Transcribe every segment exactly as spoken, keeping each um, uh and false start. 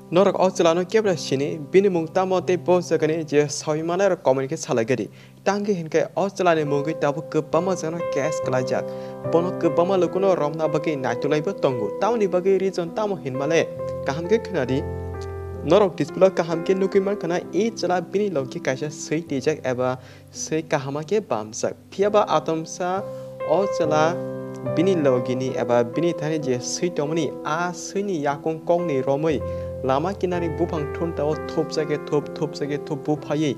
Norok o chwlano kebra sini, bini mung tamo tei bo jagani je sawi manai rok comment khe salai gadi. Tangwi hinkhe o chwlani mungwi tabuk kwbangma jagano case kwlaijak. Bono kwbangma lukuno romna bagwi naitulaibo tongo. Tamoni bagwi reason tamo hinmale kaham khe khwnadi. Norok display o kaham khe nugwi mankha na, e chwla bini logi kaisa swi twijak eba swi kahama khe bamjak. Phiyaba atomsa o chwla bini logini eba bini thani je swi tongmani, a swini yakung kokni romwi lama kinani buphang thuntao thupjakhe thup, thupjakhe thup buphaiwi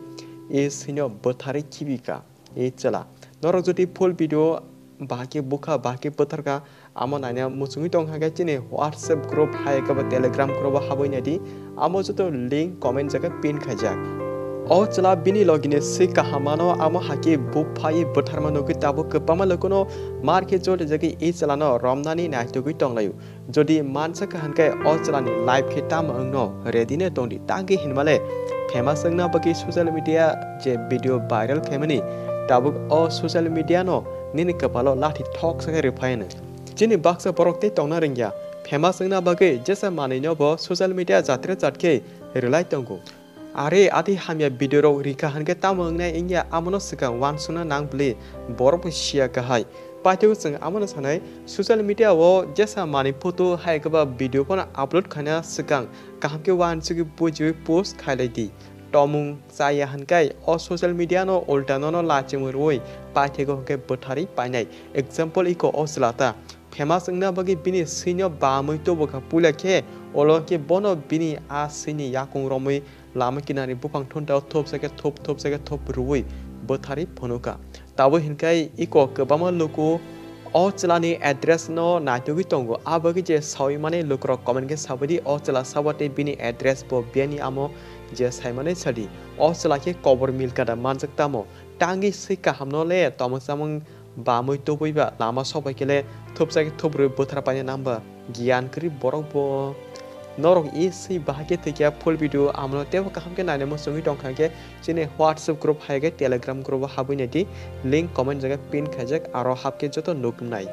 e swino bwtharwi khibika e chwla. Norok jodi full video bahai khe bukha, bahai khe bwtharkha, amo naina muchungwi tongkha khe chini WhatsApp group hai khe bo Telegram group o habwi naidi, amo joto link comment jaga pin khaijak. O chwla bini logini swi kahamano amo hakhe buphaiwi bwtharma nugwi tabuk kwbangma lukuno mar khe jotijagwi e chwlano romnani naitugwi tonglaio. Jodi mansa kha hinkhe o chwlani life khe tamo wngno ready no tongdi, tangwi hinmale famous wngna bagwi social media je video viral khaimani tabuk o social media no nini kwpalo lathi thok sakhe rwphaiano. Chini baksa borok tei tongna rwngya, famous wngna bagwi jesa manwino bo social media jatre jat khe rwlai tongo. Are ati hamya video rok rikha hinkhe tamo wngnai wngya, amono swkang uansukna nang bwlwi borok bo siya kahai. Paithago chwng amono sanai, social media o jesa manwi photo hai khe ba video phano upload khaina swkang kaham khe uansugwi bujiwi post khailai di. Tomung chaya hinkhe o social media no ulta nono lachimwi rwui paithago hinkhe bwtharwi painai. Example iko o chwla ta. Famous wngna bagwi bini swino bamwi tubukha puila khe, olo khe bono bini a swini yakung romwi lama kinani buphang thuntao thupsa khe thup, thupsa khe thup rwui bwtharwi phunukha. Tabuk hinkhe iko kwbangma luku o chwlani address no naitugwi tongo. A bagwi je sawi mani lukurok comment khe sabaidi o chwla sabo tei bini address bo biyani amo je saimani sadi. O chwla khe kobor milkada manjak tamo? Tangwi swi kahamno le tomok chamung bamwi tubui ba lama sobai khe le thupsa khe thup rwui bwthar paina nang ba giyan kwrwi borok bo. Norok e swi bahai khe thwikya full video amono teibo kaham khe naina muchungwi tongkha khe chini WhatsApp group hai khe Telegram group o habwi naidi, link comment jaga pin khaijak, aro hap khe joto nuknai.